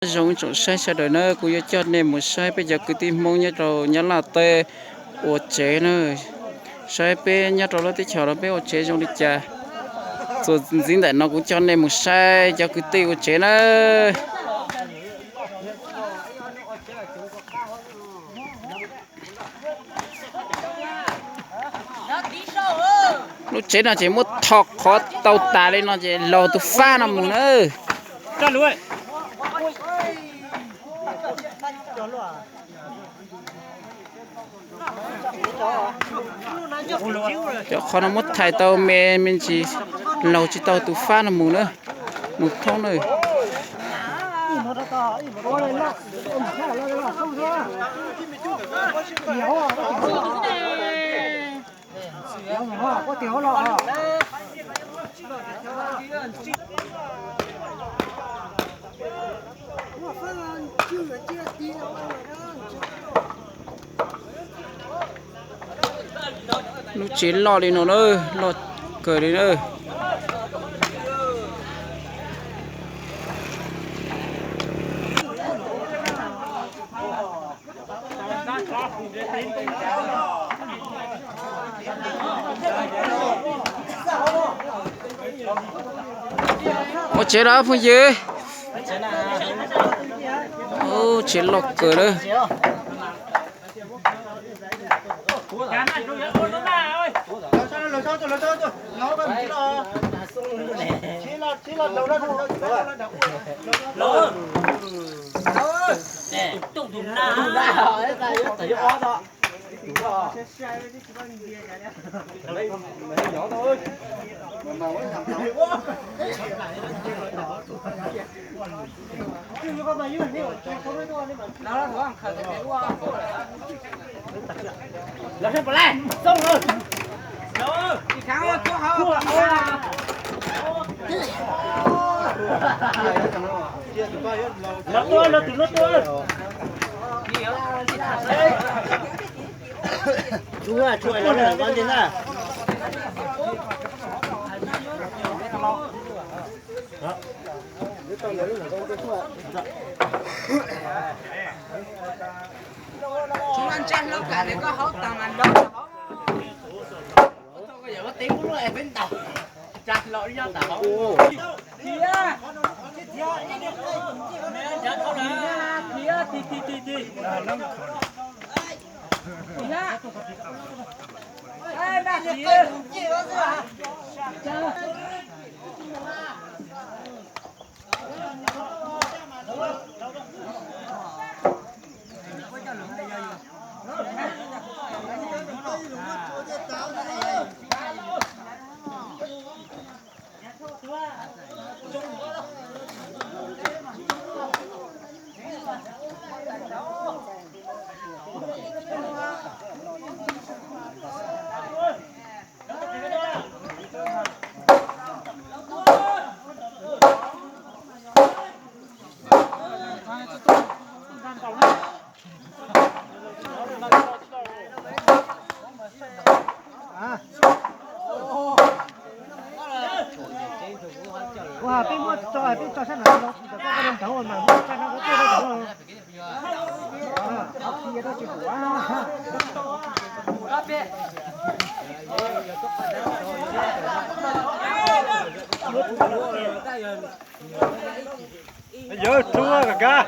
Nyob zoo ib tsoom saib sawv daws na, kuv yuav coj nej mus saib peb cov kwv tij Hmoob nyob rau Nyab Laj teb ua tsev na. Saib peb nyob rau lub teb chaws no peb ua tsev zoo li cas. Txuas ntxiv ntawm no kuv coj nej mus saib cov kwv tij ua tsev na. Lub tsev no ces muab tho qhov tau tas li no ces laug tus fab no mus na. Cov qhov no muab thais tau me me ntsis, laug tsis tau tus fab no mus na, mus thoob na. Lub tsev loj li no na, loj kawg li na. Ua tsev los phooj ywg. Ua tsev loj kawg na. Ua peb muab tso, peb tso sab no los, koj ntawd mas muab sab no, koj tso sab no. Yawg Tsuab kag kab.